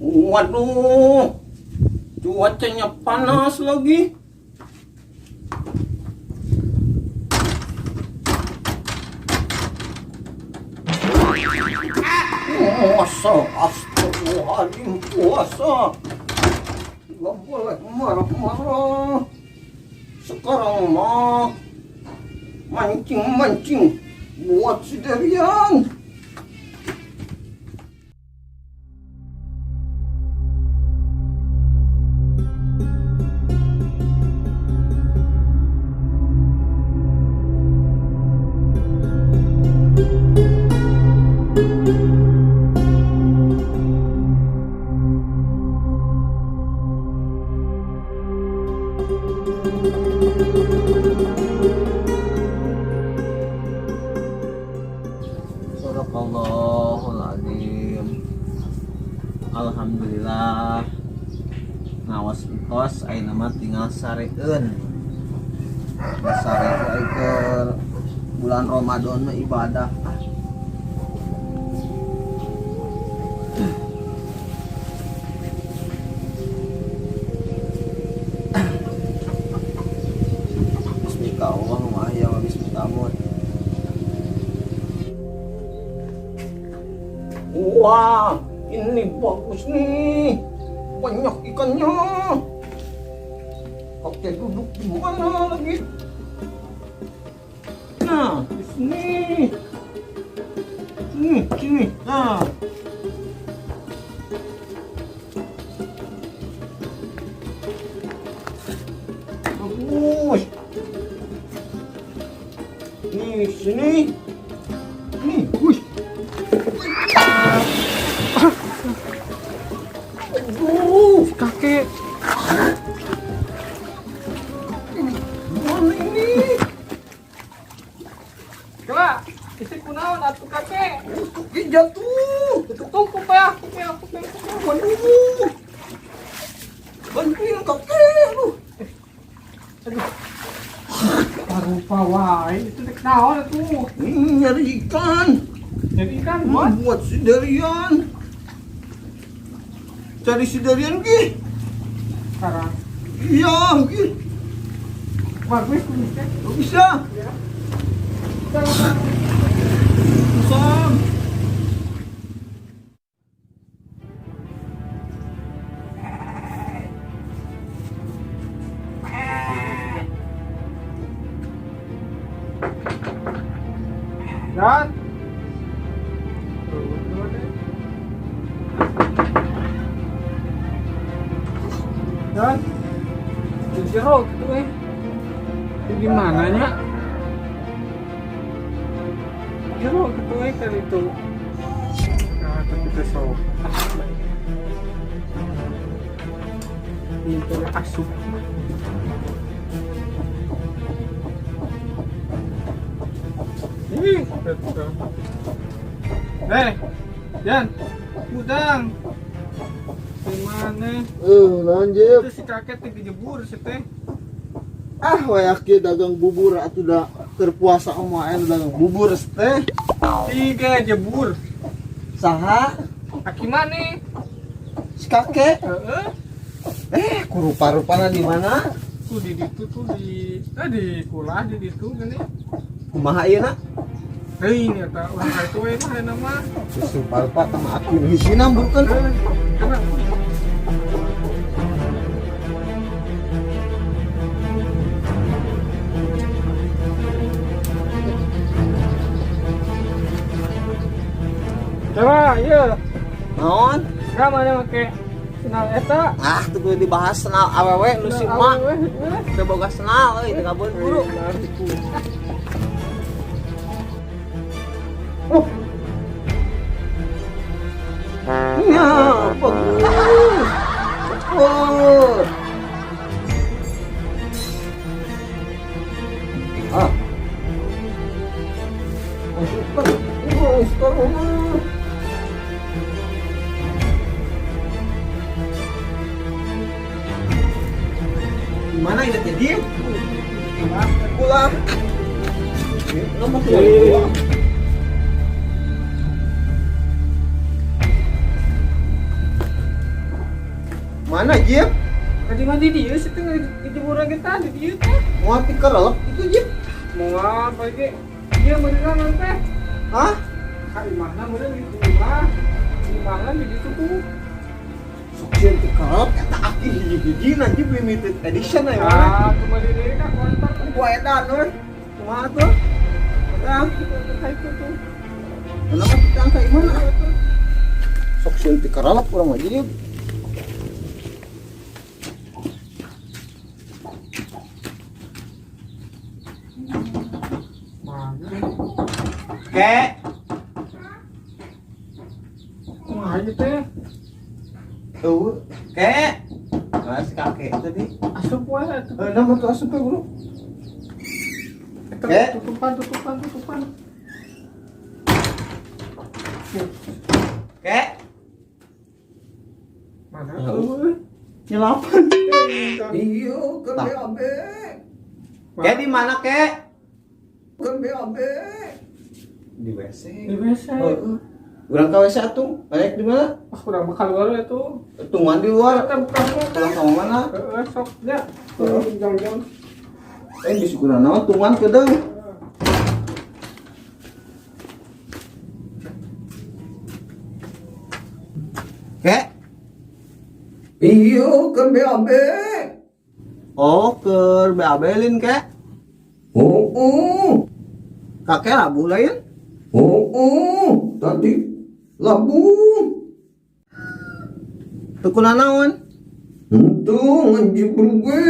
Waduh, cuacanya panas lagi. Masa astagfirullahaladzim, puasa. Gak boleh marah-marah. Sekarang mah mancing-mancing buat si Derian. Sadaqallahul azim. Alhamdulillah. Ngawas entos ayeuna mah tinggal sareeun. Sare teh keur bulan Ramadan mah ibadah. Bismillah Allahumma ahya wa bismillah amut. Wah, ini bagus nih. Banyak ikannya. Kakek duduk di mana lagi? Nah, di sini. Sini, sini. Nah. Bagus. Nih, sini. Nih, wush. Aduh, Kakek, mana ini? coba isi kunaon atuh kakek. Kaki jatuh. Tuh kupea, kupea, kupea. Waduh. Bantuin kakek. Aduh. Aduh. Rupa wae, itu dek naon atuh. Ini nyari ikan. Jadi ikan buat Buat si Derian. Cari si Derian, Ki. sekarang. Iya, Ki. Bagus kumisnya. Gak bisa. Ya. Sam. Dan Dan di jero gitu eh. Di mananya? Jero gitu eh kan itu. Nah, tapi itu sok. Itu asup. Ih, betul. Eh, Jan, udang. Gimana? Lanjut. Itu si kakek teh dijebur si teh. Ah, wayak kieu dagang bubur atuh da keur puasa mah aya dagang bubur teh. Tiga jebur. Saha? Aki mana? Si kakek. Heeh. Kurupa-rupana di mana? Tuh di ditu tuh di di kulah di ditu gini. Kumaha ieu na? Hei, eta urang ka itu we mah ayeuna mah. Terus rupa-rupa sama aki hisina bukan. Kenapa? Coba, iya. Naon? Enggak mana make senal eta. Ah, tuh kudu dibahas senal awewe nu si emak. Teu boga senal euy, teu kabur buru. Oh, Ya, bagus. Cepet. Ah. Masukkan uang sekarang. Gimana ini teh dia? Pulang. Nomor dua. Mana Jip? Tadi mah di dieu situ ngejemuran kita di dieu teh. Moal pikerelep itu Jip. Moal bagi ieu meureun teh. Hah? Ka imahna meureun di imah. Imahna di ditu tuh. Sok sieun pikerelep eta aki hiji-hiji Jip limited edition aya mana? Ah, kembali deui ka kontak. Ku edan euy. Kumaha tuh? Ah, Ka itu tuh. kenapa kita ka imahna? Sok sieun pikerelep urang mah Jip. Mana? Kek. Kumaha ieu teh? Tuh, kek. Mas kakek tadi. Asup wae atuh. Eh, nama tuh asup bro. Kek. Tutupan, tutupan, tutupan. Kek. Mana tuh? Nyelapan. Iya, kan BAB. Kek di mana kek? Kan BAB. Di WC. Di WC. Heeh. Urang ka WC atuh. Balik di mana? Ah, urang mah keluar itu. Tungguan di luar. Kita buka buka. Pulang ka mana? Heeh, sok nya. Heeh. Jang-jang. Eh di syukuran naon tungguan kedeung. Kek. Iya, kan BAB. Oh, keur BAB lin kek. Oh, oh. Kakek labuh lain. Oh, oh. Tadi labuh. Teu kunanaon? Untung ngejibur gue.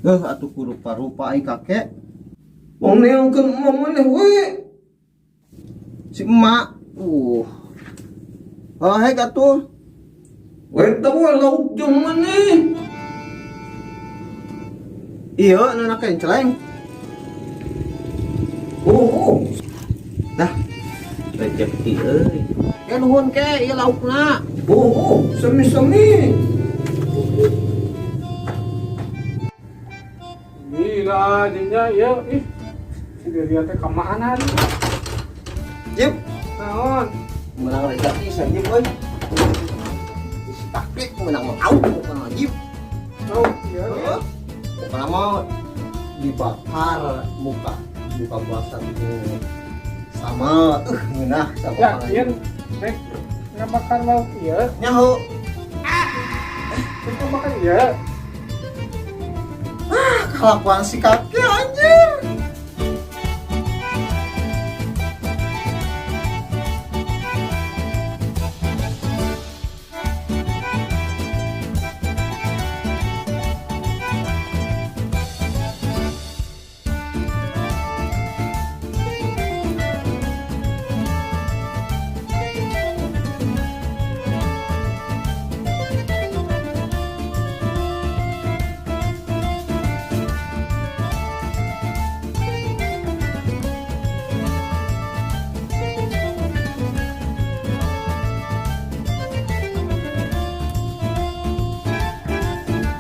Eh, atuh ku rupa-rupa aing kakek. Mau neangkeun emak maneh we. Si emak. Oh, hek atuh. Eta we lauk jeung maneh. Iya, nu kencleng. Oh, oh. Dah. Rezeki euy. Ke nuhun ke ieu laukna. Oh, oh. Sami-sami. Gila, jadinya ya, ih. Si Deria teh ka mana nih? Jip, Naon? menang rezeki saja euy. Si taktik menang mau tahu pokona Jip. Oh, iya. Heeh. Pokona mau dibakar muka buka puasa tuh sama ngeunah sama Yakin, rek ngabakar lauk ieu. Nyaho. Rek ngabakar ieu. Kelakuan si kakek anjir.